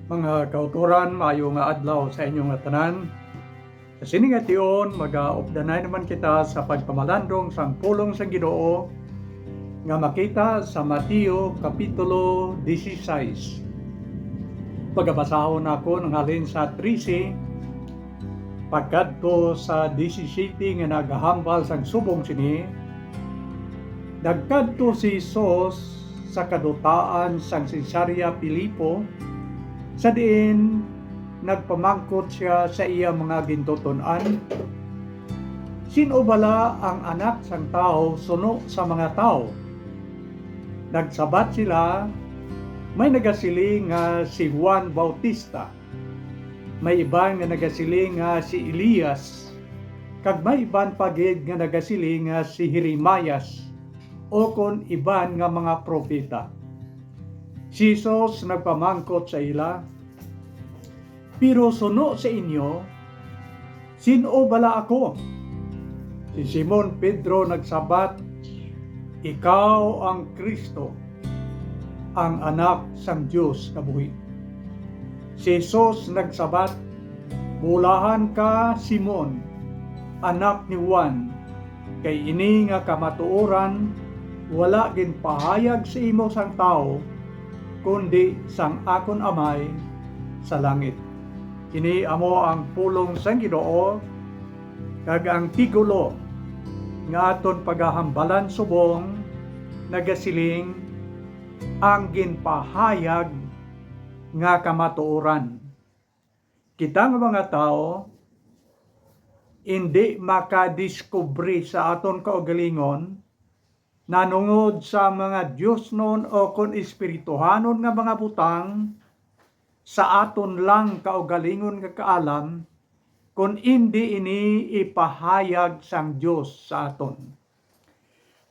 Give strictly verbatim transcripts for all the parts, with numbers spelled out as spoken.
Mga kauturan, maayo nga adlaw sa inyo nga tanan. Sa sini nga tion, magaupdanay naman kita sa pagpamalandong sang pulong sang Ginoo nga makita sa Mateo Kapitulo dieciséis. Pagabasahon nako nang halin sa trese pagkadto sa disisyete nga nagahambal sang subong sini. Nagkadto si Jesus sa kadutaan sang Cesarea Filipo, sa diin nagpamangkot sia sa iya mga gintuton-an, "Sin-o bala ang Anak sang Tawo suno sa mga tawo?" Nagsabat sila, "May nagasiling nga si Juan Bautista, may iban nga nagasiling nga si Elias, kag may iban pa gid nga nagasiling nga si Jeremias, o kon iban nga mga propeta." Si Jesus nagpamangkot sa ila, "Pero suno sa inyo, sin-o bala ako?" Si Simon Pedro nagsabat, "Ikaw ang Cristo, ang Anak sang Dios nga buhi." Si Jesus nagsabat, "Bulahan ka, Simon, anak ni Juan, kay ini nga kamatuoran wala ginpahayag sa imo sang tawo, kundi sang akon Amay sa langit." Kini amo ang pulong sang Ginoo, kag ang titulo nga aton pagahambalan subong nagasiling, "Ang Ginpahayag nga Kamatuoran." Kita nga mga tawo, indi makadiskubre sa aton kaugalingon nanungod sa mga diosnon o kon espirituhanon nga mga butang sa aton lang kaugalingon nga kaalam, kon indi ini ipahayag sang Dios sa aton.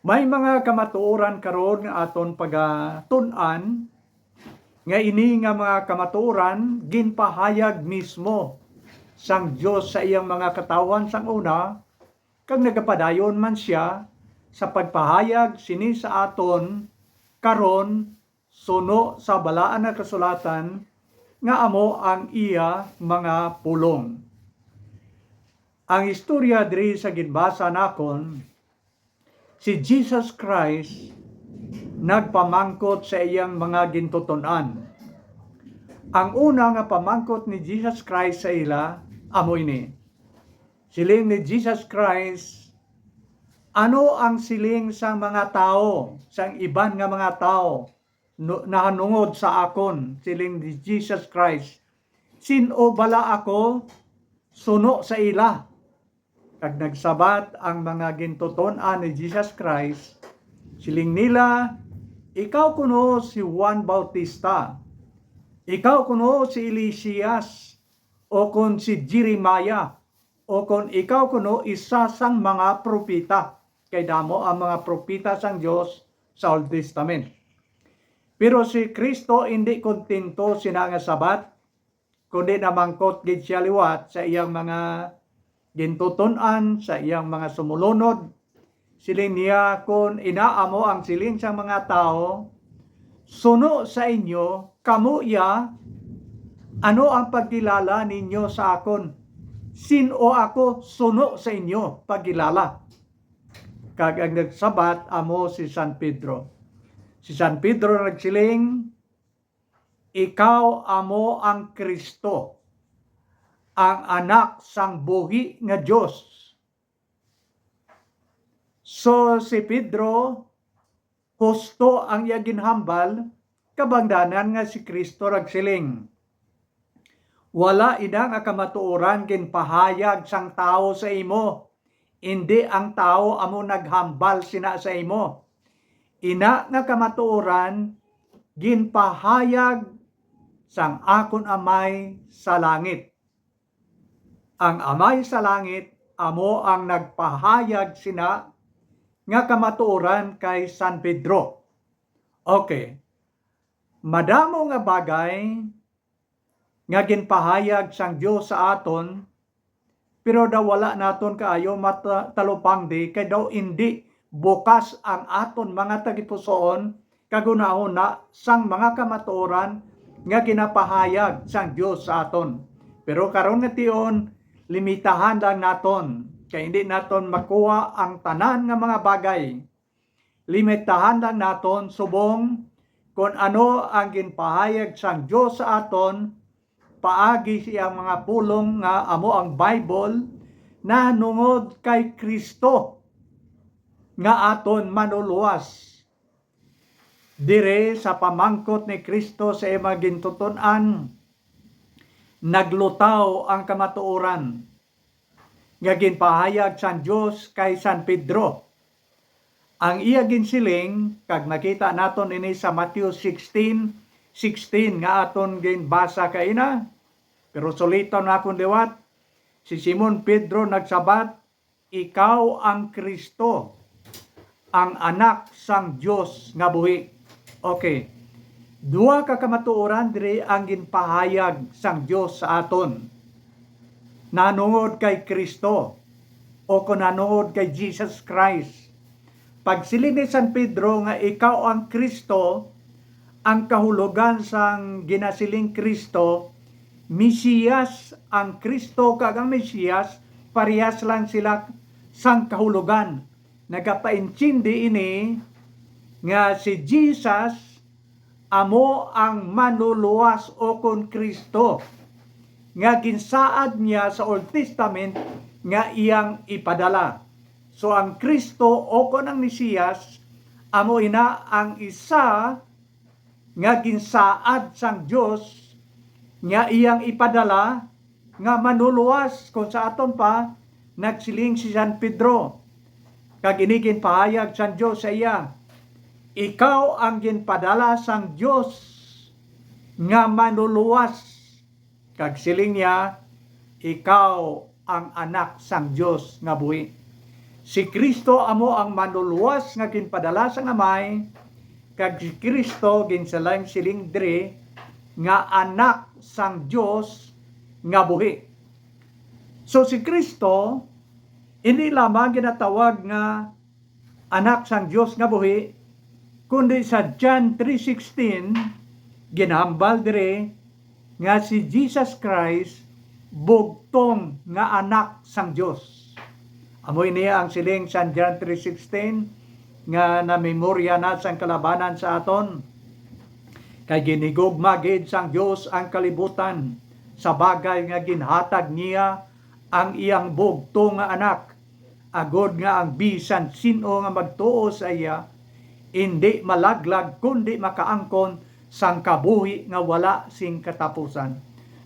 May mga kamatuoran karon nga aton pagatun-an, nga ini nga mga kamatuoran ginpahayag mismo sang Dios sa iyang mga katawuhan sang una, kag nagapadayon man sia sa pagpahayag sini sa aton karon suno sa Balaan nga Kasulatan, nga amo ang iya mga pulong. Ang istorya diri sa ginbasa nakon, si Jesus Christ nagpamangkot sa iyang mga gintuton-an. Ang una nga pamangkot ni Jesus Christ sa ila amo ini. Siling ni Jesus Christ, "Ano ang siling sang mga tawo, sang iban nga mga tawo, no-, nahanungod sa akon?" Siling ni Jesus Christ, "Sin-o bala ako suno sa ila?" Kag nagsabat ang mga gintuton-an ni Jesus Christ, siling nila, "Ikaw kuno si Juan Bautista, ikaw kuno si Elias, o kon si Jeremiah, o kon ikaw kuno isa sang mga propeta." Kay damo ang mga propeta sang Dios sa Old Testament. Pero si Cristo indi kontento sina nga sabat, kundi namangkot gid sia liwat sa iyang mga gintuton-an, sa iyang mga sumulunod. Siling niya, "Kon ina amo ang siling sang mga tawo suno sa inyo, kamo iya, ano ang pagkilala ninyo sa akon? Sin-o ako suno sa inyo pagkilala?" Kag ang nagsabat amo si San Pedro. Si San Pedro nagsiling, "Ikaw amo ang Cristo, ang Anak sang buhi nga Dios." So, si Pedro, husto ang iya ginhambal, kabangdanan nga si Cristo nagsiling, "Wala ina nga kamatuoran ginpahayag sang tawo sa imo, indi ang tawo amo naghambal sina sa imo. Ina nga kamatuoran ginpahayag sang akon Amay sa langit." Ang Amay sa langit amo ang nagpahayag sina nga kamatuoran kay San Pedro. Okay. Madamo nga bagay nga ginpahayag sang Dios sa aton, pero daw wala naton kaayo mata-, talupangdi, kay daw indi bukas ang aton mga tagipusoon kag hunahuna sang mga kamatuoran nga ginapahayag sang Dios sa aton. Pero karon nga tion, limitahan lang naton, kay hindi naton makuha ang tanan nga mga bagay. Limitahan lang naton subong kon ano ang ginpahayag sang Dios sa aton paagi sa iyang mga pulong nga amo ang Bible, nahanungod kay Kristo nga aton manuluwas. Diri sa pamangkot ni Kristo sa iyang mga gintuton-an, naglutaw ang kamatuoran nga ginpahayag sang Dios kay San Pedro. Ang iya ginsiling, kag makita naton ini sa Mateo sixteen sixteen nga aton ginbasa kaina, pero suliton na akon liwat, si Simon Pedro nagsabat, "Ikaw ang Kristo, ang Anak sang Dios nga buhi." Okay. Duha ka kamatuoran diri ang ginpahayag sang Dios sa aton nanungod kay Kristo o kon nanungod kay Jesus Christ. Pagsiling ni San Pedro nga ikaw ang Kristo, ang kahulogan sang ginasiling Kristo, Mesiyas, ang Kristo kag ang Mesiyas, parehas lang sila sang kahulogan. Nagapaintindi ini nga si Jesus amo ang manluluwas o kon Kristo nga ginsaad niya sa Old Testament nga iyang ipadala. So, ang Kristo o kon ang Mesiyas amo ina ang isa nga ginsaad sang Dios nga iyang ipadala nga manluluwas, kon sa aton pa, nagsiling si San Pedro, kag ini ginpahayag sang Dios sa iya, "Ikaw ang ginpadala sang Dios nga manluluwas." Kag siling niya, "Ikaw ang Anak sang Dios nga buhi." Si Kristo amo ang manluluwas nga ginpadala sang Amay, kag si Kristo ginsiling diri nga Anak sang Dios nga buhi. So, si Kristo hindi lamang ginatawag nga Anak sang Dios nga buhi, kundi sa John three sixteen, ginahambal diri nga si Jesus Christ bugtong nga Anak sang Dios. Amo ini ang siling sang John three sixteen nga namemorya na sang kalabanan sa aton. Kay ginhigugma gid sang Dios ang kalibutan sa bagay nga ginhatag niya ang iyang bugtong nga Anak, agod nga ang bisan sin-o nga magtuo sa iya indi malaglag, kundi makaangkon sang kabuhi nga wala sing katapusan.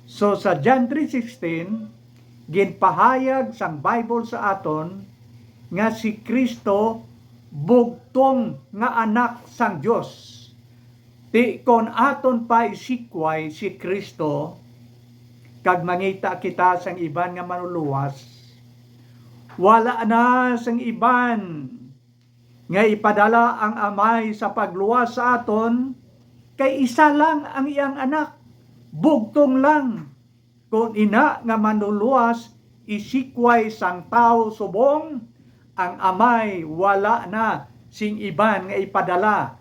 So, sa John three sixteen, ginpahayag sang Bible sa aton nga si Cristo bugtong nga Anak sang Dios. Ti kon aton pa isikway si Cristo, kag mangita kita sang iban nga manuluwas, wala na sang iban nga ipadala ang Amay sa pagluwas sa aton, kay isa lang ang iyang Anak, bugtong lang. Kon ina nga manuluwas isikway sang tawo subong, ang Amay wala na sing iban nga ipadala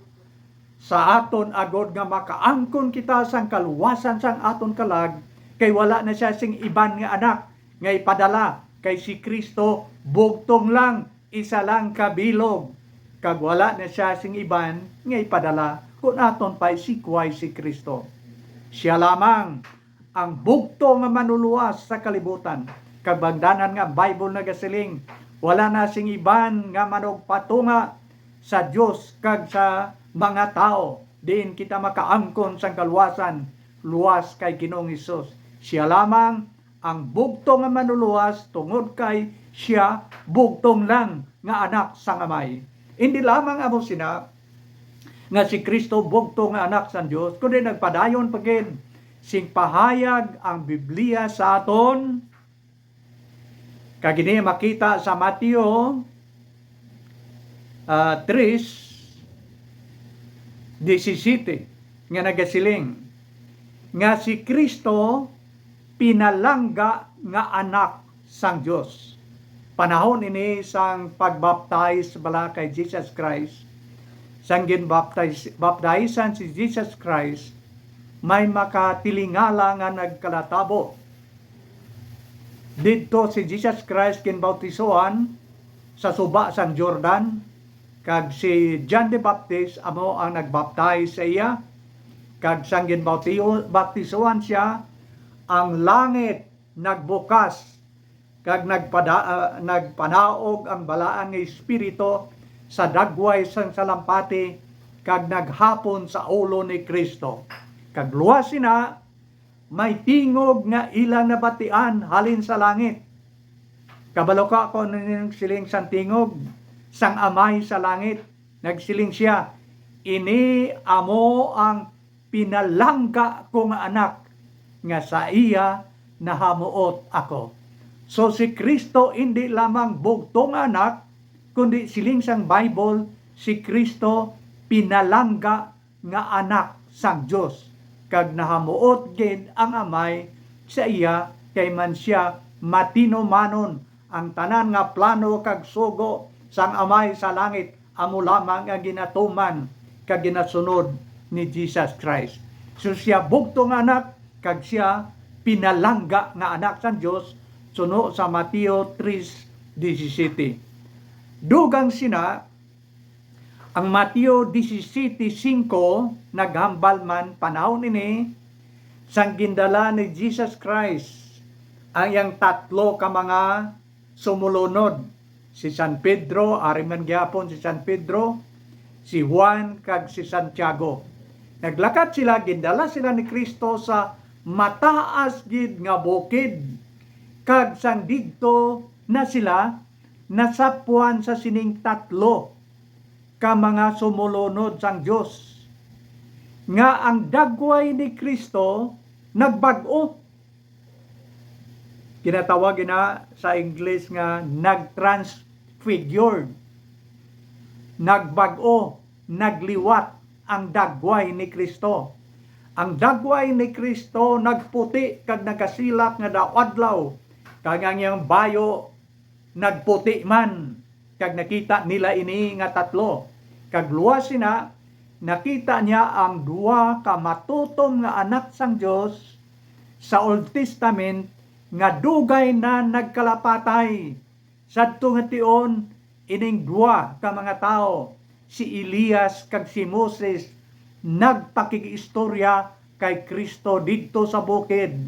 sa aton, agod nga makaangkon kita sang kaluwasan sang aton kalag, kay wala na sia sing iban nga anak nga ipadala, kay si Cristo bugtong lang, isa lang ka bilog, kag wala na sia sing iban nga ipadala kon aton pa isikway si Cristo. Sia lamang ang bugtong nga manuluwas sa kalibutan. Kag bangdanan nga ang Bible nagasiling, wala na sing iban nga manugpatunga sa Dios kag sa mga tawo, diin kita makaangkon sang kaluwasan, luwas kay Ginoong Hesus. Sia lamang ang bugtong nga manuluwas, tungod kay sia bugtong lang nga Anak sang Amay. Indi lamang amo sina, nga si Cristo bugtong nga Anak sang Dios, kundi nagpadayon pa gid sing pahayag ang Biblia sa aton, kag ini makita sa Mateo, ah, tres diecisiete, nga nagasiling nga si Cristo pinalangga nga Anak sang Dios. Panahon ini sang pagbaptize bala kay Jesus Christ. Sang ginbaptize, baptizean si Jesus Christ, May makatilingala nga nagkalatabo. Didto si Jesus Christ ginbautisohan sa suba sang Jordan, kag si John the Baptist amo ang nagbaptize sa iya, kag sang ginbautiyo-, baptisohan siya, ang langit nagbukas, kag nagpada-, ah, nagpanaog ang Balaan nga Espiritu sa dagway sang salampati, kag naghapon sa ulo ni Cristo. Kag luwas sina, may tingog nga ilang nabatian halin sa langit. Kabalo ka kung ano yung siling sang tingog sang Amay sa langit? Nagsiling siya, "Ini amo ang pinalangga ko nga Anak, nga sa iya nahamuot ako." So, si Cristo indi lamang bugtong nga Anak, kundi siling sang Bible, si Cristo pinalangga nga Anak sang Dios, kag nahamuot gid ang Amay sa iya, kay man sia matinumanon. Ang tanan nga plano kag sugo sang Amay sa langit amo lamang nga ginatuman kag ginasunod ni Jesus Christ. So, sia bugtong nga Anak, kag sia pinalangga nga Anak sang Dios, suno sa Mateo tres disisete. Dugang sina, ang Mateo disisete singko naghambal man panahon ini, sang gindala ni Jesus Christ ang iyang tatlo ka mga sumulunod, si San Pedro, ari man gyapon si San Pedro, si Juan, kag si Santiago. Naglakat sila, gindala sila ni Cristo sa mataas gid nga bukid, kag sang didto na sila, nasapwan sa sining tatlo ka mga sumulunod sang Dios, nga ang dagway ni Cristo nagbag-o. Ginatawag ina sa Ingles nga nag-transfigured. Nagbag-o, nagliwat ang dagway ni Cristo. Ang dagway ni Cristo nagputi kag nagasilak nga daw adlaw, kag ang iyang bayo nagputi man, kag nakita nila ini nga tatlo. Kag luwas sina, nakita niya ang duha ka matutom nga anak sang Dios sa Old Testament nga dugay na nagkalapatay. Sadto nga tion, ining duha ka mga tawo, si Elias kag si Moses, nagpakig-istorya kay Cristo didto sa bukid,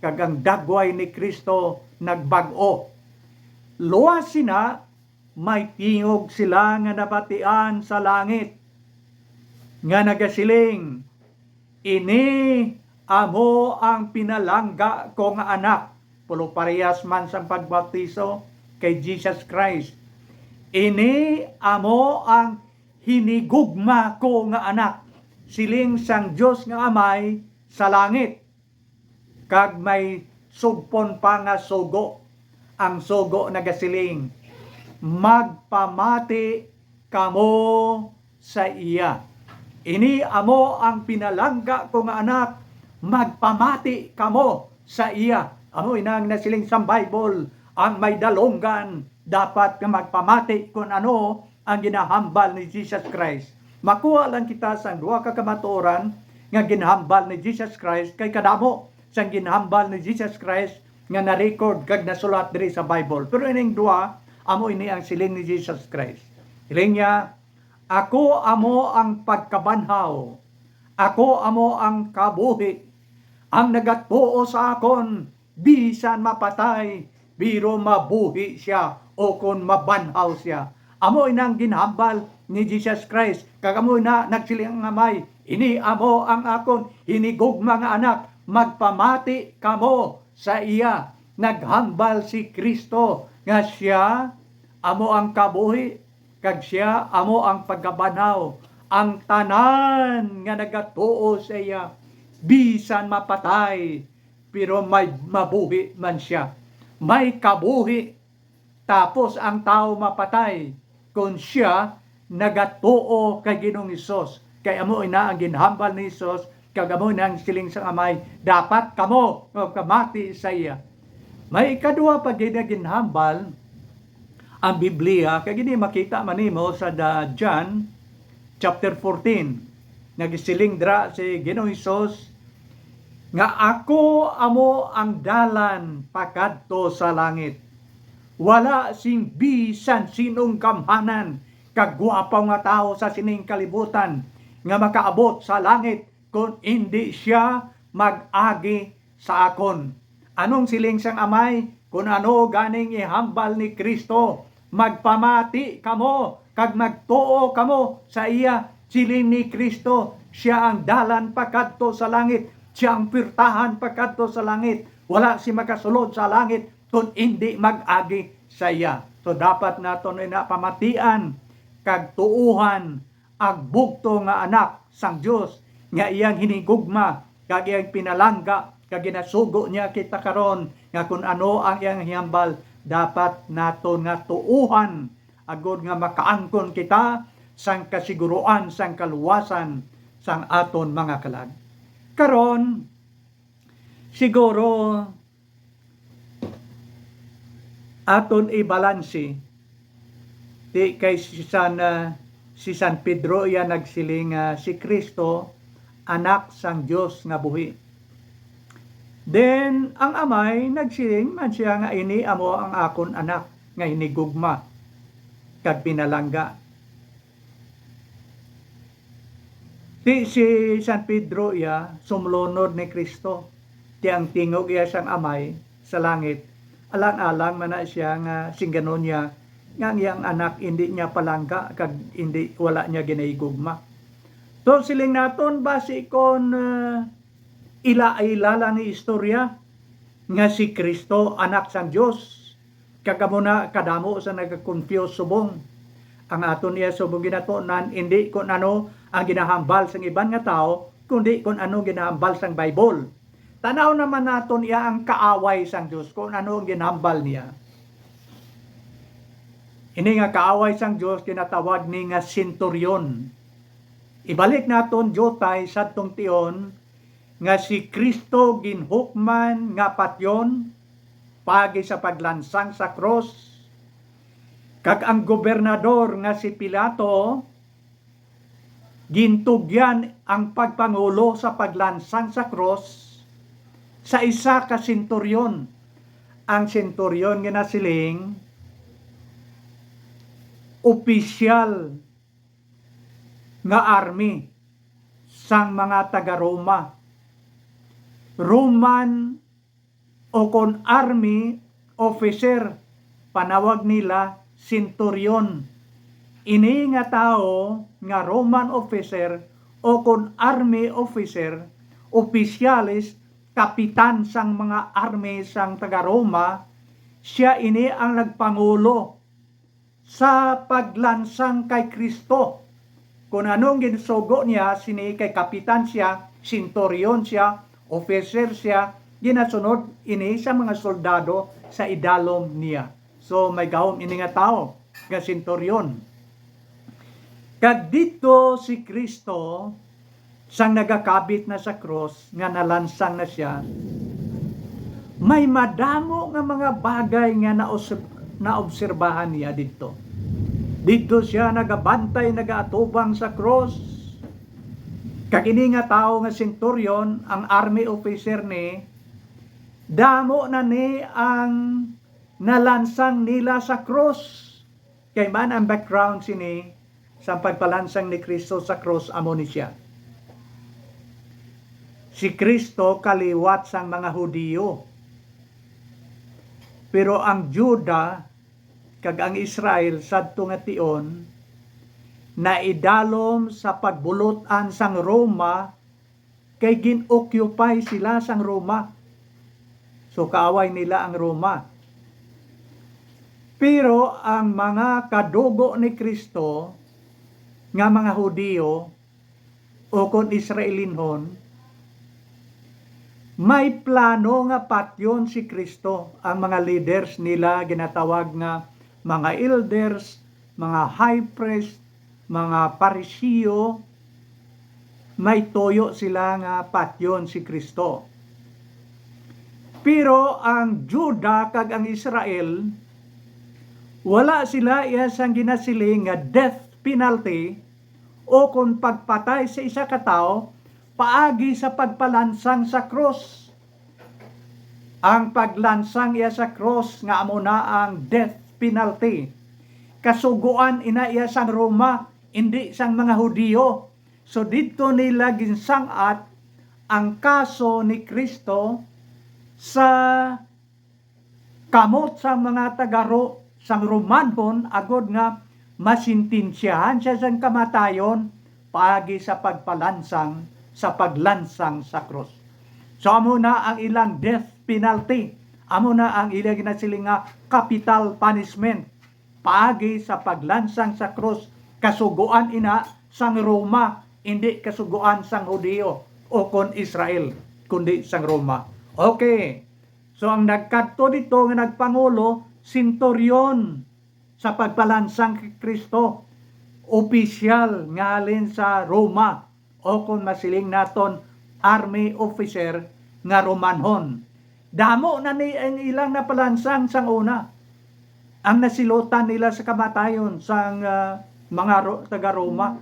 kag ang dagway ni Cristo nagbag-o. Luwas sina, may tingog sila nga nabatian sa langit nga nagasiling, "Ini amo ang pinalangga ko nga Anak." Pulo parehas man sang pagbaptiso kay Jesus Christ. "Ini amo ang hinigugma ko nga Anak," siling sang Dios nga Amay sa langit. Kag may sugpon pa nga sugo. Ang sugo nagasiling, "Magpamati kamo sa iya." "Ini amo ang pinalangga ko nga Anak, magpamati kamo sa iya." Amo ina ang nasiling sang Bible, ang may dalunggan dapat nga magpamati kon ano ang ginahambal ni Jesus Christ. Makuha lang kita sang duha ka kamatuoran nga ginhambal ni Jesus Christ, kay kadamo sang ginhambal ni Jesus Christ nga na-record kag nasulat diri sa Bible. Pero ining duha, amo ini ang siling ni Jesus Christ. Siling niya, "Ako amo ang pagkabanhaw, ako amo ang kabuhi. Ang nagatuo sa akon, bisan mapatay, pero mabuhi sia, o kon mabanhaw sia." Amo ina ang ginhambal ni Jesus Christ. Kag amo na nagsiling ang Amay, "Ini amo ang akon hinigugma nga Anak, magpamati kamo sa iya." Naghambal si Cristo nga sia amo ang kabuhi, kag sia amo ang pagkabanhaw. Ang tanan nga nagatuo sa iya, bisan mapatay, pero may mabuhi man sia. May kabuhi, tapos ang tawo mapatay kon sia nagatuo kay Ginoong Hesus. Kay amo ina ang ginhambal ni Hesus, kag amo ina ang siling sang Amay, dapat kamo magpamati sa iya. May ikaduha pa gid nga ginhambal ang Biblia, kag ini makita man nimo sa da-, John chapter fourteen. Nagsiling dira si Ginoong Hesus, nga ako amo ang dalan pakadto sa langit. Wala sing bisan sinong gamhanan kag guwapo nga tawo sa sining kalibutan nga makaabot sa langit kon indi sia mag-agi sa akon. Anong siling sang Amay? Kon ano ganing ihambal ni Cristo, magpamati kamo kag magtuo kamo sa iya. Siling ni Cristo, sia ang dalan pakadto sa langit, sia ang pirtahan pakadto sa langit. Wala si makasulod sa langit kon indi mag-agi sa iya. So, dapat naton ina pamatian kag tuohan ang bugto nga Anak sang Dios, nga iyang hinigugma kag iyang pinalangga, kag ginasugo niya kita karon nga kon ano ang iyang hambal, dapat naton nga tuohan, agod nga makaangkon kita sang kasiguruan sang kaluwasan sang aton mga kalag. Karon, siguro, aton ibalanse, di kay si San, ah, si San Pedro iya nagsiling nga si Cristo Anak sang Dios nga buhi. Then, ang Amay nagsiling man sia nga, "Ini amo ang akon Anak nga hinigugma kag pinalangga." Ti si San Pedro iya sumlunod ni Cristo, ti ang tingog iya sang Amay sa langit, alang-alang man na siya nga singganon niya nga ang iyang Anak indi niya palangga kag indi, wala niya ginahigugma. So, siling naton, basi kon, ah, ila-ila lang ni istorya nga si Cristo Anak sang Dios, kag amo na kadamo sa nagakonfuse subong. Ang aton iya subong ginatunan, indi kon ano ang ginahambal sang iban nga tawo, kundi kon ano ginahambal sang Bible. Tan-aw naman naton iya ang kaaway sang Dios, kon ano ang ginhambal niya. Ini nga kaaway sang Dios ginatawag ni nga senturyon. Ibalik naton diutay sadtong tion nga si Cristo ginhukman nga patyon paagi sa paglansang sa krus, kag ang gobernador nga si Pilato gintugyan ang pagpangulo sa paglansang sa krus sa isa ka senturyon. Ang senturyon nga nasiling opisyal nga army sang mga taga-Roma. Roman o kon army officer, panawag nila centurion. Ini nga tawo nga Roman officer o kon army officer, opisyales, kapitan sang mga army sang taga-Roma, sia ini ang nagpangulo sa paglansang kay Cristo. Kon anong ginsugo niya sini kay kapitan sia, senturyon sia, officer sia, ginasunod ini sa mga soldado sa idalom niya. So, may gahom ini nga tawo nga senturyon. Kag didto si Cristo, sang nagakabit na sa krus nga nalansang na sia, may madamo nga mga bagay nga naos-, naobserbahan niya didto. Didto sia nagabantay, nagaatubang sa krus. Kag ini nga tawo nga senturyon, ang army officer ni, damo na ni ang nalansang nila sa krus. Kay man ang background sini sa pagpalansang ni Cristo sa krus amo ni sia. Si Cristo kaliwat sang mga Hudiyo. Pero ang Juda kag ang Israel sadto nga tion naidalom sa pagbulot-an sang Roma, kay gin-occupy sila sang Roma. So, kaaway nila ang Roma. Pero ang mga kadugo ni Cristo nga mga Hudiyo, o kon Israelinhon, may plano nga patyon si Cristo. Ang mga leaders nila ginatawag nga mga elders, mga high priest, mga Pariseo, may tuyo sila nga patyon si Cristo. Pero ang Juda kag ang Israel, wala sila iya sang ginasiling nga death penalty o kon pagpatay sa isa ka tawo, paagi sa pagpalansang sa krus. Ang paglansang iya sa krus nga amo na ang death penalty. Kasugoan ina iya sang Roma, indi sang mga Hudiyo. So didto nila ginsang-at ang kaso ni Cristo sa kamot sang mga taga-Ro-, sang Romanhon, agod nga masintensyahan sia sang kamatayon paagi sa pagpalansang, sa paglansang sa krus. So amo na ang ilang death penalty, amo na ang ilang ginasiling nga capital punishment paagi sa paglansang sa krus. Kasugoan ina sang Roma, indi kasugoan sang Hudiyo o kon Israel, kundi sang Roma. Okay. So, ang nagkadto dito nga nagpangulo, senturyon sa pagpalansang kay Cristo, opisyal nga halin sa Roma, o kon masiling naton, army officer nga Romanhon. Damo na ni ang ilang napalansang sang una. Ang nasilutan nila sa kamatayon sang, ah, mga Ro-, taga Roma,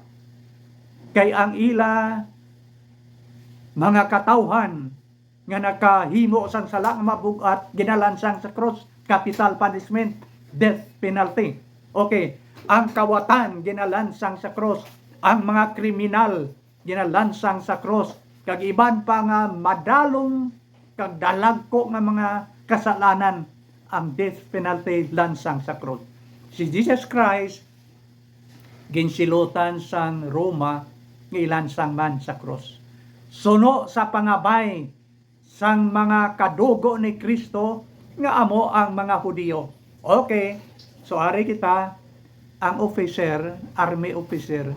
kay ang ila mga katawhan nga nakahimo sang sala nga mabug-at ginalansang sa krus, capital punishment, death penalty. Okay, ang kawatan ginalansang sa krus, ang mga kriminal ginalansang sa krus, kag iban pa nga madalom kag dalagko nga mga kasalanan, ang death penalty lansang sa krus. Si Jesus Christ ginsilutan sang Roma nga ilansang man sa krus. Suno sa pangabay sang mga kadugo ni Cristo nga amo ang mga Hudiyo. Okay, so ari kita, ang officer, army officer,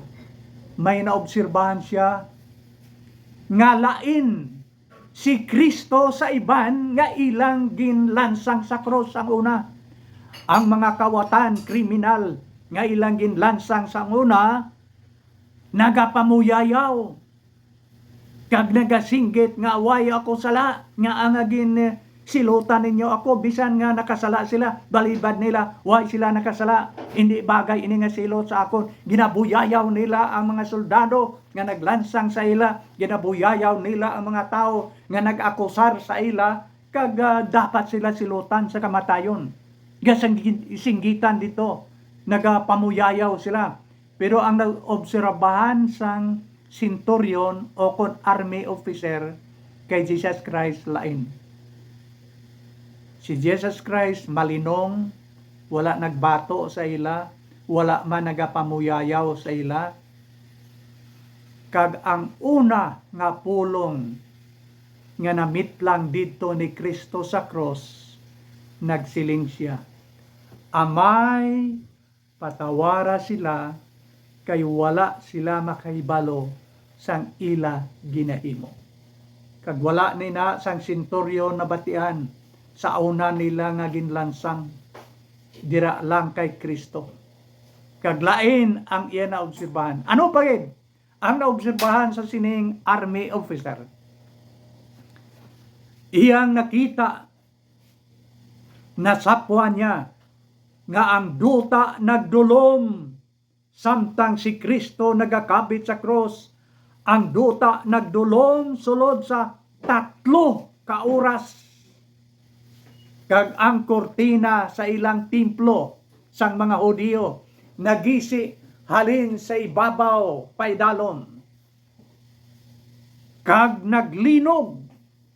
may naobserbahan siya nga lain si Cristo sa iban nga ilang ginlansang sa krus ang una. Ang mga kawatan, kriminal nga ilang ginlansang sa una, nagapamuyayaw kag nagasinggit nga, "Way ako sala nga ang gin-, silutan ninyo ako, bisan nga nakasala sila, balibad nila, way sila nakasala. Indi bagay ini nga silot sa akon." Ginabuyayaw nila ang mga soldado nga naglansang sa ila, ginabuyayaw nila ang mga tawo nga nag-akusar sa ila, kag, ah, dapat sila silutan sa kamatayon. Gasang-, singgitan dito, nagapamuyayaw sila. Pero ang naobserbahan sang centurion o kon army officer kay Jesus Christ lain. Si Jesus Christ malinong, wala nagbato sa ila, wala man nagapamuyayaw sa ila. Kag ang una nga pulong nga namitlang didto ni Cristo sa krus, nagsiling sia, "Amay, patawara sila, kay wala sila makahibalo sang ila ginahimo." Kag wala ni na sang centurion nabatian sa una nila nga ginlansang dira lang kay Cristo. Kag lain ang iya naobserbahan. Ano pa gid ang naobserbahan sa sining army officer? Iyang nakita, nasapwan niya nga ang duta nagdulom samtang si Cristo nagakabit sa krus. Ang duta nagdulom sulod sa tatlo ka oras, kag ang kurtina sa ilang templo sang mga Hudiyo nagisi halin sa ibabaw paidalom, kag naglinog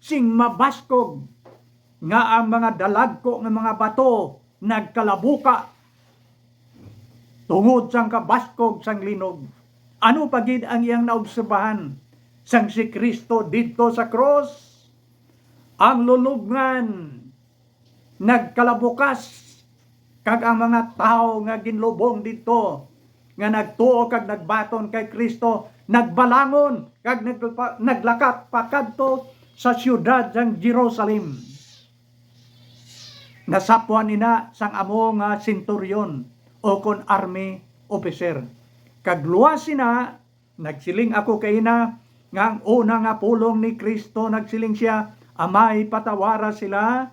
sing mabaskog, nga ang mga dalagko nga mga bato nagkalabuka tungod sang kabaskog sang linog. Ano pa gid ang iyang naobserbahan sang si Cristo didto sa krus? Ang lulubngan nagkalabukas, kag ang mga tawo nga ginlubong didto, nga nagtuo kag nagbaton kay Cristo, nagbalangon kag nagpa-, naglakat pakadto sa siyudad sang Jerusalem. Nasapwan ina sang amo nga centurion, o kon army officer. Kag luwas sina, nagsiling ako kaina nga ang una nga pulong ni Cristo, nagsiling sia, "Amay, patawara sila."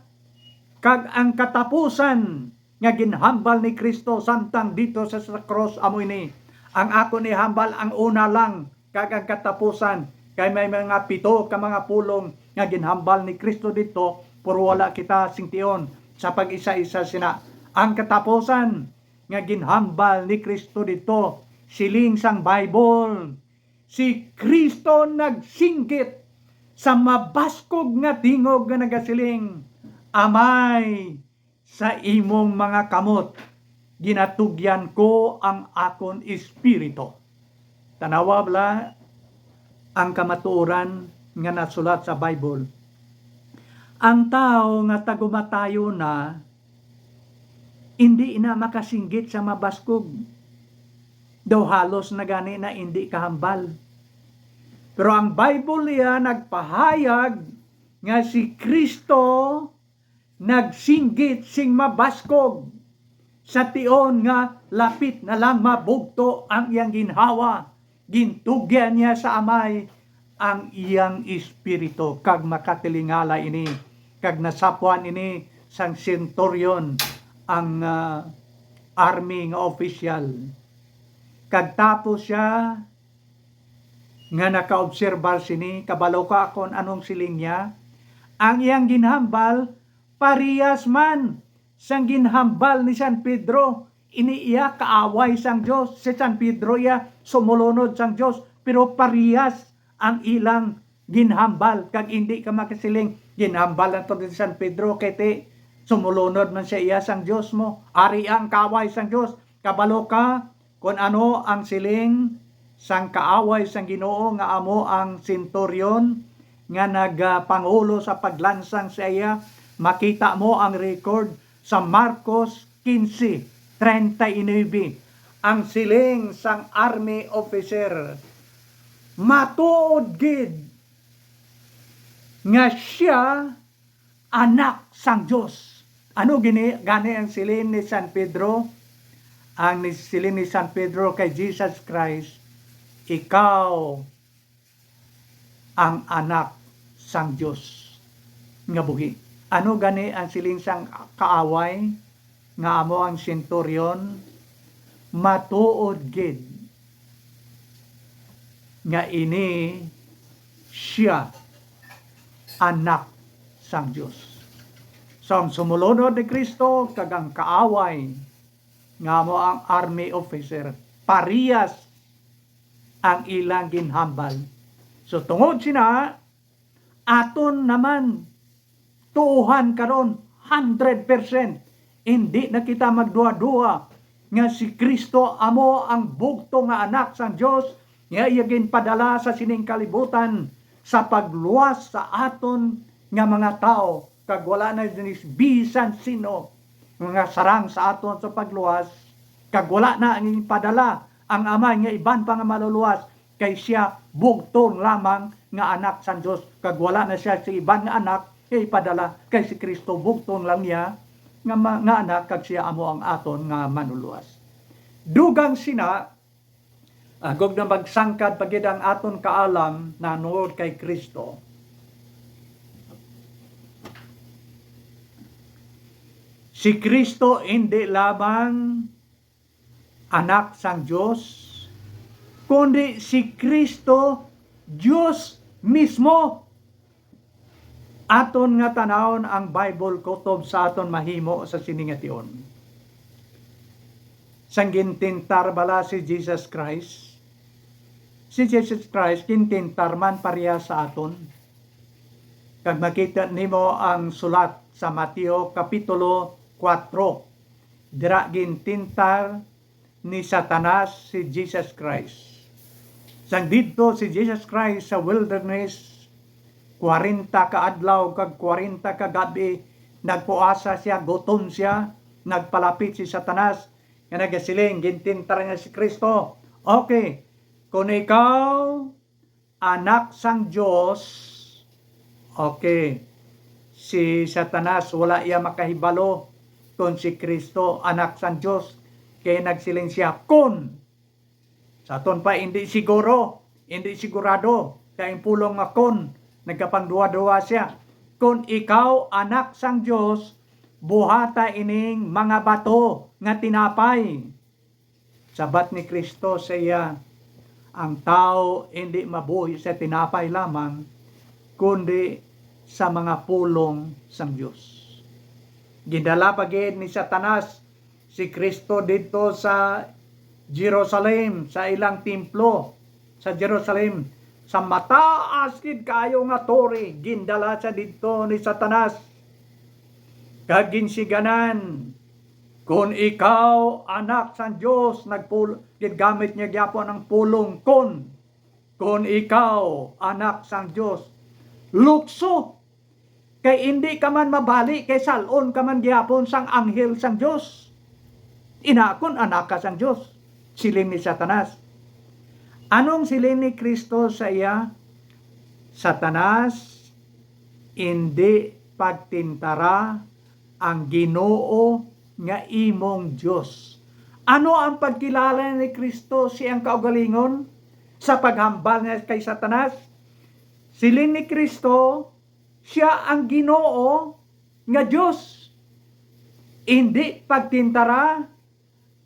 Kag ang katapusan nga ginhambal ni Cristo samtang dito sa, sa krus amo ini, "Ang akon ihambal ang una lang, kag ang katapusan, Kay may mga pito ka mga pulong nga ginhambal ni Cristo didto, pero wala kita sing tion sa pag-isa-isa sina. Ang katapusan nga ginhambal ni Cristo didto, siling sang Bible, si Cristo nagsinggit sa mabaskog nga tingog nga nagasiling, "Amay, sa imong mga kamot ginatugyan ko ang akon espiritu." Tanawa bala ang kamatuoran nga nasulat sa Bible. Ang tawo nga tagumatayo na, indi na makasinggit sa mabaskog. Daw halos na gani na indi kahambal. Pero ang Bible niya nagpahayag nga si Cristo nagsinggit sing mabaskog sa tion nga lapit na lang mabugto ang iyang ginhawa. Gintugyan niya sa Amay ang iyang espiritu, kag makatilingala ini, kag nasapwan ini sang centurion, ang, ah, army nga opisyal. Kag tapos sia nga nakaobserbar sini, kabalo ka kon anong siling niya? Ang iyang ginhambal, parehas man sang ginhambal ni San Pedro. Ini iya kaaway sang Dios. Si San Pedro iya sumulunod sang Dios, pero parehas ang ilang ginhambal. Kag indi ka makasiling, "Ginhambal lang to ni San Pedro, kay ti sumulunod man siya iya sang Dios mo." Ari ang kaaway sang Dios. Kabalo ka kon ano ang siling sang kaaway sang Ginoo nga amo ang centurion nga nagapangulo sa paglansang sa iya? Makita mo ang record sa Marcos quince treinta y nueve. Ang siling sang army officer, "Matuod gid nga sia Anak sang Dios." Ano gini, gani ang siling ni San Pedro? Ang ni-, siling ni San Pedro kay Jesus Christ, "Ikaw ang Anak sang Dios nga buhi." Ano gani ang siling sang kaaway nga amo ang centurion? "Matuod gid nga ini sia Anak sang Dios." So, ang sumulunod ni Cristo kag ang kaaway nga amo ang army officer, parehas ang ilang ginhambal. So, tungod sina, aton naman tuohan karon, hundred percent. Indi na kita magduha-duha nga si Cristo amo ang bugtong nga Anak sang Dios, nga iya ginpadala sa sining kalibutan sa pagluwas sa aton nga mga tawo, kag wala na dini bisan sino nga sarang sa aton sa pagluwas, kag wala na ang ginpadala ang Amay nga iban pa nga maluluwas, kay sia bugtong lamang nga Anak sang Dios, kag wala na sia sa iban nga anak nga ipadala, kay si Cristo bugtong lang niya nga ma-, nga Anak, kag sia amo ang aton nga Manluluwas. Dugang sina, agod nga magsangkad pa gid ang aton kaalam nahanungod kay Cristo. Si Cristo indi lamang Anak sang Dios, kundi si Cristo, Dios mismo. Aton nga tanawon ang Bible kutob sa aton mahimo sa sini nga tion. Sang gintintar bala si Jesus Christ? Si Jesus Christ gintintar man pareha sa aton. Kag makita nimo ang sulat sa Mateo Kapitulo kuwatro. Dira gintintar ni Satanas si Jesus Christ. Sang didto si Jesus Christ sa wilderness, kwarenta ka adlaw kag kwarenta ka gab-i, nagpuasa sia, gutom sia, nagpalapit si Satanas nga nagasiling, gintintar niya si Cristo, "Okay, kung ikaw Anak sang Dios." Okay. Si Satanas, wala iya makahibalo kon si Cristo Anak sang Dios, kay nagsiling sia, "Kon." Sa aton pa, hindi siguro, hindi sigurado, kay ang pulong nga "kon", nagkapangduha-duha sia. "Kon ikaw Anak sang Dios, buhata ining mga bato nga tinapay." Sabat ni Cristo sa iya, Ang tawo indi mabuhi sa tinapay lamang, kundi sa mga pulong sang Dios. Gindala pa gid ni Satanas si Cristo didto sa Jerusalem, sa ilang templo sa Jerusalem, sa mataas gid kaayo nga tore. Gindala siya didto ni Satanas, kag ginsiganan, "Kon ikaw anak sang Dios," nagpul-, gingamit niya gyapon ang pulong "kon." "Kon ikaw anak sang Dios, lukso, kay indi ka man mabali, kay sal-on ka man gihapon sang anghel sang Dios. Ina kon anak ka sang Dios," siling ni Satanas. Anong siling ni Cristo sa iya? "Satanas, indi pagtintara ang Ginoo nga imong Dios." Ano ang pagkilala ni Cristo sa iyang kaugalingon sa paghambal niya kay Satanas? Siling ni Cristo, siya ang Ginoo nga Dios. "Indi pagtintara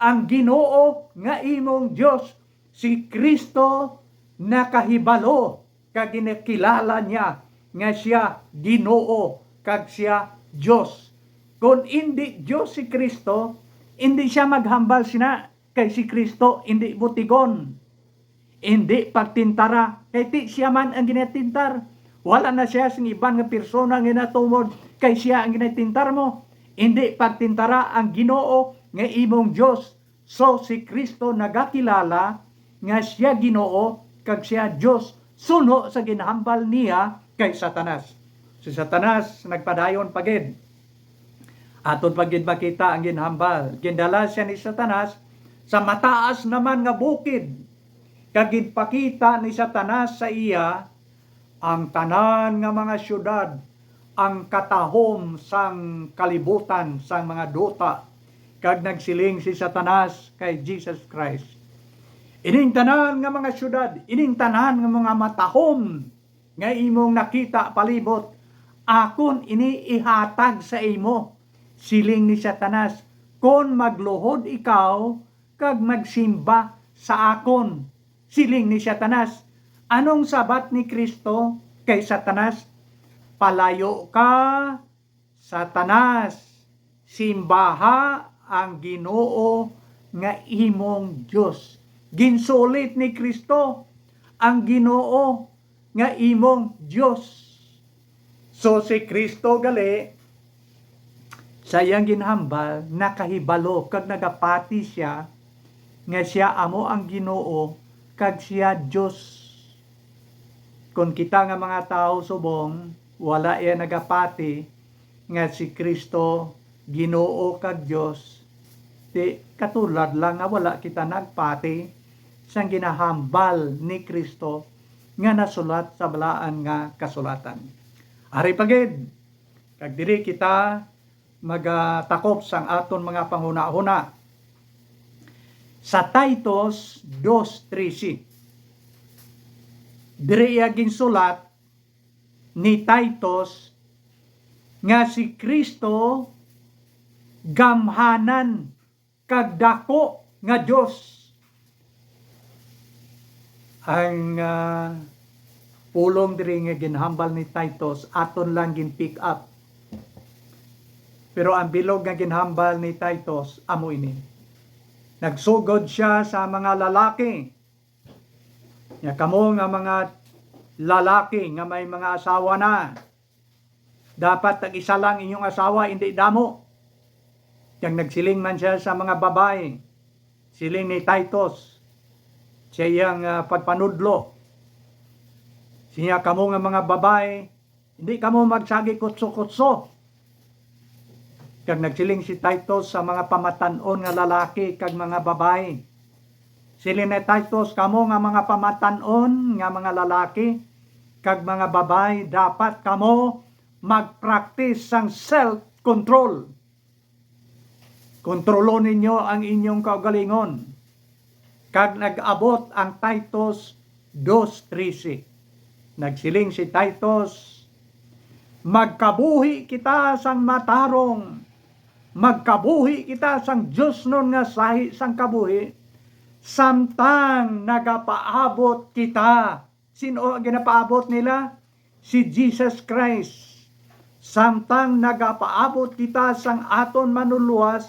ang Ginoo nga imong Dios." Si Cristo nakahibalo kag ginakilala niya nga siya Ginoo kag siya Dios. Kon indi Dios si Cristo, indi siya maghambal sina, kay si Cristo indi butigon. "Indi pagtintara," kay ti siya man ang ginatintar. Wala na siya sing iban nga persona nga natumod kay siya ang ginatintar mo. "Indi pagtintara ang Ginoo nga imong Dios." So, si Cristo nagakilala nga siya Ginoo kag siya Dios suno sa ginhambal niya kay Satanas. Si Satanas nagpadayon pa gid. Aton pa gid makita ang ginhambal. Gindala siya ni Satanas sa mataas naman nga bukid, kag ginpakita ni Satanas sa iya ang tanan nga mga siyudad, ang katahom sang kalibutan sang mga duta, kag nagsiling si Satanas kay Jesus Christ, "Ining tanan nga mga siyudad, ining tanan nga mga matahom nga imong nakita palibot, akon ini ihatag sa imo." Siling ni Satanas, "Kon magluhod ikaw kag magsimba sa akon," siling ni Satanas. Anong sabat ni Cristo kay Satanas? "Palayo ka, Satanas, simbaha ang Ginoo nga imong Dios." Ginsulit ni Cristo ang Ginoo nga imong Dios. So, si Cristo gali, sa iyang ginhambal, nakahibalo kag nagapati sia nga sia amo ang Ginoo kag sia Dios. Kon kita nga mga tawo subong, wala iya nagapati nga si Cristo Ginoo kag Dios, ti katulad lang nga wala kita nagpati sang ginahambal ni Cristo nga nasulat sa Balaan nga Kasulatan. Ari pa gid, kag diri kita magatakop sang aton mga panghunahuna. Sa Titus dos trese, diri iya ginsulat ni Titus nga si Cristo gamhanan kag daku nga Dios. Ang, ah, pulong diri nga ginhambal ni Titus, aton lang gin-pick up. Pero ang bilog nga ginhambal ni Titus amo ini. Nagsugod sia sa mga lalaki. Nga kamo nga mga lalaki nga may mga asawa na, dapat tag-isa lang inyong asawa, indi damo. Kag nagsiling man sia sa mga babayi, siling ni Titus sa iyang, ah, pagpanudlo, siya, "Kamo nga mga babayi, indi kamo magsagi kutso-kutso." Kag nagsiling si Titus sa mga pamatan-on nga lalaki kag mga babayi, siling ni Titus, "Kamo nga mga pamatan-on nga mga lalaki kag mga babayi, dapat kamo mag-practice sang self-control." Kontrolon ninyo ang inyong kaugalingon. Kag nag-abot ang Titus dos trese. Nagsiling si Titus, "Magkabuhi kita sang matarong. Magkabuhi kita sang diosnon nga sahi sang kabuhi, samtang nagapaabot kita. Sin-o ang ginapaabot nila? Si Jesus Christ. Samtang nagapaabot kita sang aton Manlulowas,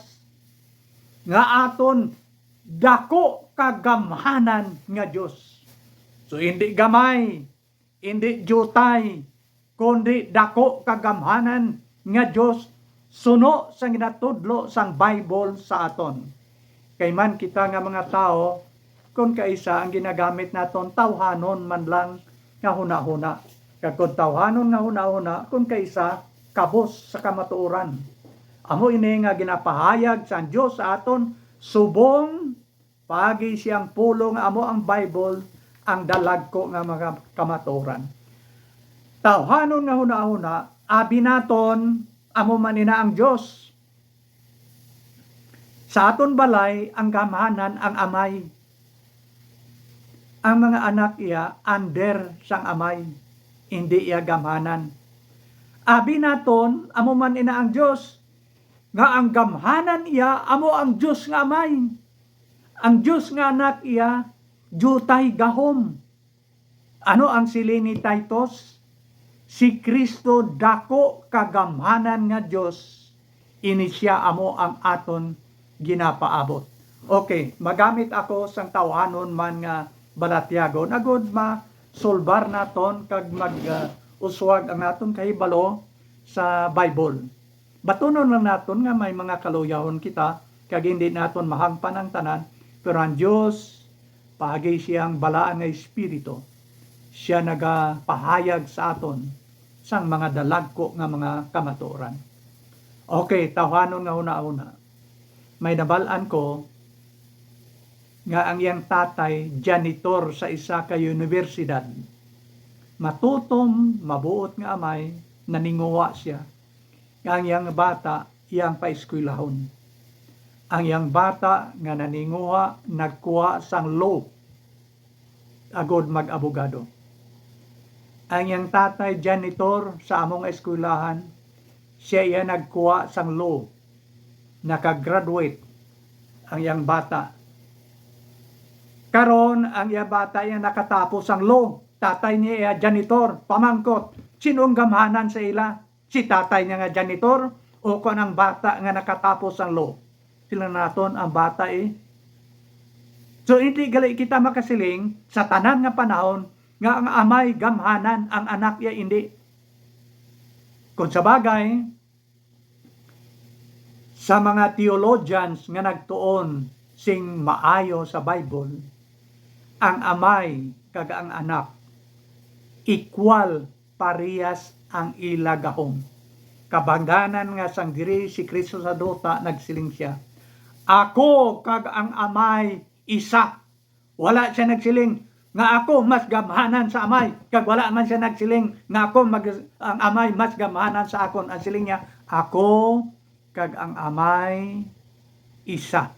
nga aton dako kagamhanan nga Dios. So, hindi gamay, hindi diutay, kundi dako kagamhanan nga Dios, suno sa ginatudlo sang Bible sa aton. Kay man kita nga mga tawo, kon kaisa ang ginagamit naton, tawhanon man lang nga hunahuna, kag kon tawhanon nga hunahuna, kon kaisa, kabos sa kamatuoran. Amo ini nga ginapahayag sang Dios sa aton, subong paagi siyang pulong nga amo ang Bible, ang dalagko nga mga kamatuoran. Tawhanon nga hunahuna, abi naton, amo man ina ang Dios. Sa aton balay, ang gamhanan ang amay. Ang mga anak iya under sang amay, indi iya gamhanan. Abi naton, amo man ina ang Dios, nga ang gamhanan iya amo ang Dios nga amay. Ang Dios nga anak iya, diutay gahom. Ano ang siling ni Titus? Si Cristo dako kagamhanan nga Dios, ini sia amo ang aton ginapaabot. Okay, magamit ako sang tawhanon man nga balatyagon, agod masulbar naton kag mag, ah, uswag ang aton kahibalo sa Bible. Batunon lang naton nga may mga kaluyahon kita, kag hindi naton mahangpan ang tanan, pero ang Dios, paagi siyang balaan nga Espiritu, siya nagapahayag sa aton sang mga dalagko nga mga kamatuoran. Okay, tawhanon nga hunahuna. May nabal-an ko nga ang iyang tatay janitor sa isa ka universidad. Matutom, mabuot nga amay, naninguha sia nga ang iyang bata iyang paeskwelahon. Ang iyang bata nga naninguha nagkuha sang law agod mag-abogado. Ang iyang tatay janitor sa among eskwelahan, sia iya nagkuha sang law. Nakagraduate ang iyang bata. Karon, ang iyang bata iya nakatapos ang law. Tatay niya iya janitor. Pamangkot, sin-o ang gamhanan sa ila? Si tatay niya nga janitor o kon ang bata nga nakatapos ang law? Sila naton ang bata, eh. So, hindi gali kita makasiling sa tanan nga panahon nga ang amay gamhanan, ang anak iya indi. Kung sa bagay, sa mga theologians nga nagtuon sing maayo sa Bible, ang amay kag ang anak equal, parehas ang ila gahom. Kabangdanan nga sang diri si Cristo sa duta, nagsiling sia, "Ako kag ang Amay isa." Wala sia nagsiling nga, "Ako mas gamhanan sa Amay," kag wala man sia nagsiling nga, "Ako mag-, ang Amay mas gamhanan sa akon." Ang siling niya, "Ako kag ang Amay isa."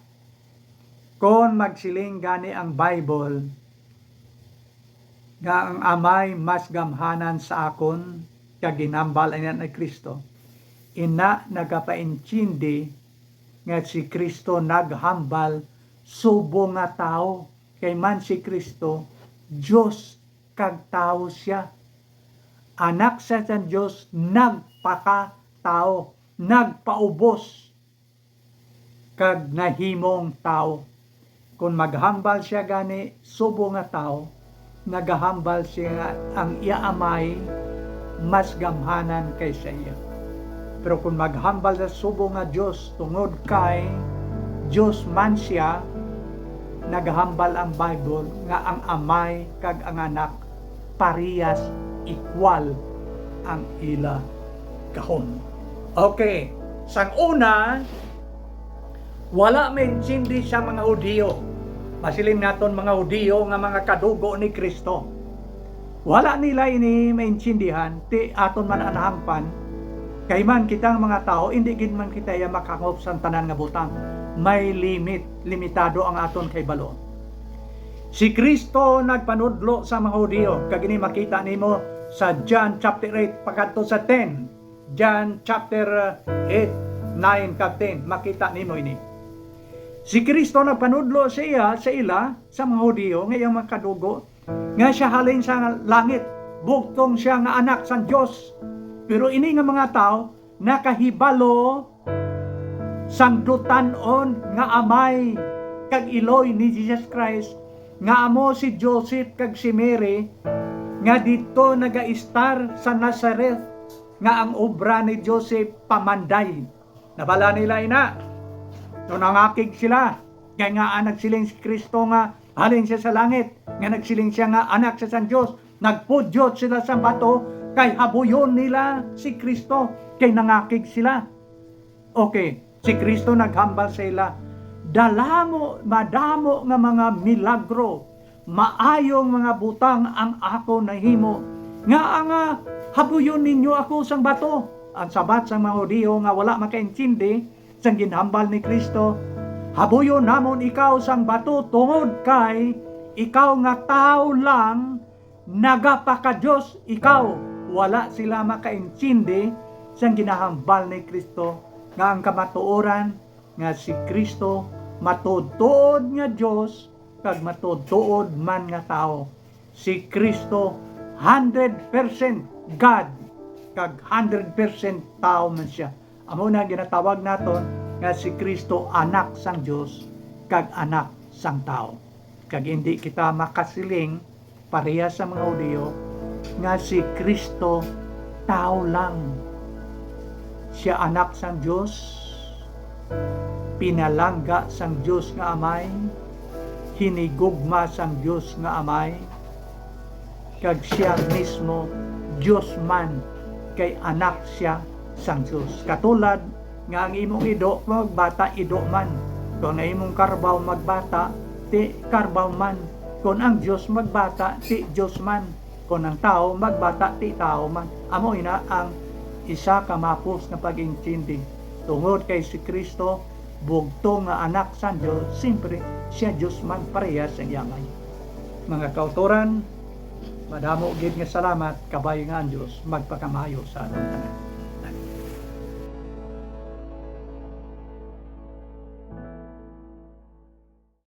Kon magsiling gani ang Bible nga ang Amay mas gamhanan sa akon, kag ginhambal ina ni Cristo, ina nagapaintindi nga si Cristo naghambal subong nga tawo, kay man si Cristo Dios kag tawo sia. Anak sia sang Dios nagpakatawo, nagpaubos, kag nahimong tawo. Kon maghambal sia gani subong nga tawo, nagahambal sia nga ang iya Amay mas gamhanan kaysa iya. Pero kon maghambal sia subong nga Dios, tungod kay Dios man sia, nagahambal ang Bible nga ang Amay kag ang Anak parehas, equal ang ila gahom. Okay, sang una, wala maintindi sa mga Hudiyo. Masiling naton mga Hudiyo nga mga kadugo ni Cristo. Wala nila ini maintindihan, ti aton man anahangpan. Kay man kita nga mga tawo, indi gid man kita iya makahangop sang tanan nga butang. May limit, limitado ang aton kahibalo. Si Cristo nagpanudlo sa mga Hudiyo, kag ini makita nimo sa John chapter eight pakadto sa ten. John chapter eight, nine, kag ten, makita nimo ini. Si Cristo nagpanudlo sa iya, sa ila, sa mga Hudiyo, nga iyang makadugo, nga siya halin sa langit, bugtong siya nga anak sang Dios. Pero ini nga mga tawo nakahibalo sang dutan-on nga amay kag iloy ni Jesus Christ, nga amo si Joseph kag si Mary, nga didto nagaistar sa Nazareth, nga ang obra ni Joseph pamanday. Nabala nila ina. So nangakig sila, kay nga nagsiling si Cristo nga halin siya sa langit, nga nagsiling siya nga anak siya sang Dios. Nagpudyot sila sa bato, kay habuyon nila si Cristo, kay nangakig sila. Okay, si Cristo naghambal sa ila, "Dalamo, madamo nga mga milagro, maayong mga butang ang ako nahimo, nga nga habuyon ninyo ako sang bato." Ang sabat sang mga Hudiyo nga wala makaintindi sang ginhambal ni Cristo, "Habuyon namon ikaw sang bato tungod kay ikaw nga tawo lang, nagapaka-Dios ikaw." Wala sila makaintindi sang ginahambal ni Cristo, nga ang kamatuoran nga si Cristo matuod-tuod nga Dios kag matuod-tuod man nga tawo. Si Cristo hundred percent God kag hundred percent tawo man siya. Amo na ginatawag naton nga si Cristo anak sang Dios kag anak sang tawo. Kag indi kita makasiling pareha sa mga Hudiyo nga si Cristo tawo lang. Siya anak sang Dios, pinalangga sang Dios nga Amay, hinigugma sang Dios nga Amay, kag siya mismo Dios man, kay anak siya sang Dios. Katulad nga ang imong ido magbata, ido man. Kon ang imong karbaw magbata, ti karbaw man. Kon ang Dios magbata, ti Dios man. Kon ang tawo magbata, ti tawo man. Amo ina ang isa ka mapos nga pag-intindi. Tungod kay si Cristo, bugtong nga anak sang Dios, siyempre, siya Dios man parehas sa iya man. Mga kautoran, madamo gid nga salamat, kabay nga ang Dios magpakamaayo sa aton tanan.